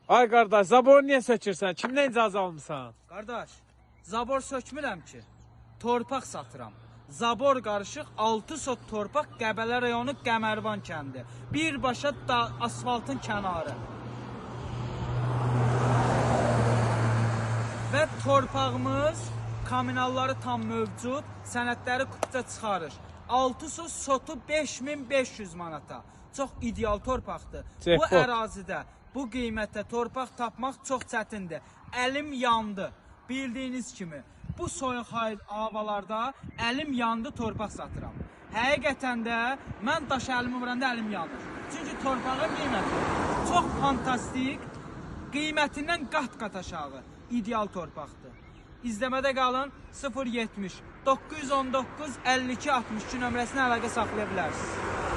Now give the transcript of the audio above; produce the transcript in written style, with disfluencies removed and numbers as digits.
Ay qardaş, zaboru niyə sökürsən? Kimdən icazə almısan? Qardaş, zabor sökmürəm ki. Torpaq satıram. Zabor qarışıq 6 sot torpaq Qəbələ rayonu Qəmərvan kəndi. Birbaşa da asfaltın kənarı. Və torpağımız kommunalları tam mövcud, sənədləri kupça çıxarış. 6 sot sotu 5500 manata. Çox ideal torpaqdır. Bu Jackpot. ərazidə bu qiymətə torpaq tapmaq çox çətindir. Əlim yandı. Bildiyiniz kimi bu soyuq havalarda əlim yandı torpaq satıram. Həqiqətən də mən daş əlimi vuranda əlim yanır. Çünki torpağın qiyməti çox fantastik, qiymətindən qat-qat aşağı ideal torpaqdır. İzləmədə qalın 070 919 52 62 nömrəsinə əlaqə saxlaya bilərsiniz.